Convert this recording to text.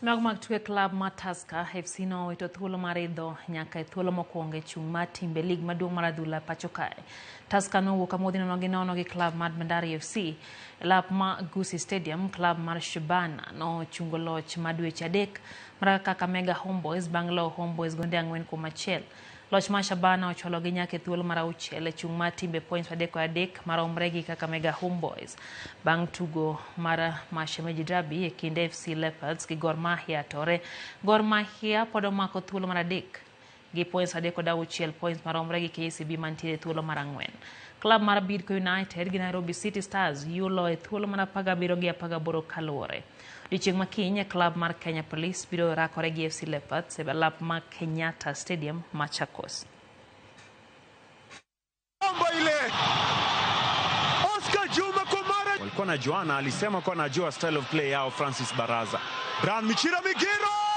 Mago mag tuke klab mar Tusker FC nowito thuolo mar idho nyaka e thuolo mokwongo e chung' mar timbe lig maduong' mar adhula pacho kae. Tusker nowuok amodhi nono gi nono gi klab mar Bandari FC e lap ma Gusii Stadium. Klab mar Shabana nochungo loch ma dweche 3 mar Kakamega Homeboys bang' loyo Homeboys gonde 4-1. Loch mar Shabana ochwalogi nyaka e thuolo mar 6 e chung' mar timbe points 33 maromre gi Kakamega Homeboys. Bang' tugo mar Mashemeji Derby e kind FC Leopards gi Gor Mahia tore, Gor Mahia pod omako thuolo mar 3 gi points 36, points maromre gi KCB mantiere e thuolo mar 4. Klab mar Bidco United gi Nairobi City Stars yulo e thuolo mar 17 gi 18 kaluwore. Odiechieng' ma kiny, klab mar Kenya Police biro rakore gi FC Leopards e lap mar Kenyatta Stadium, Machakos. Omba ile Oscar Juma kwa mara walikuwa na Joana alisema kuwa anajua style of play yao Francis Baraza. Brian Michira Migiro.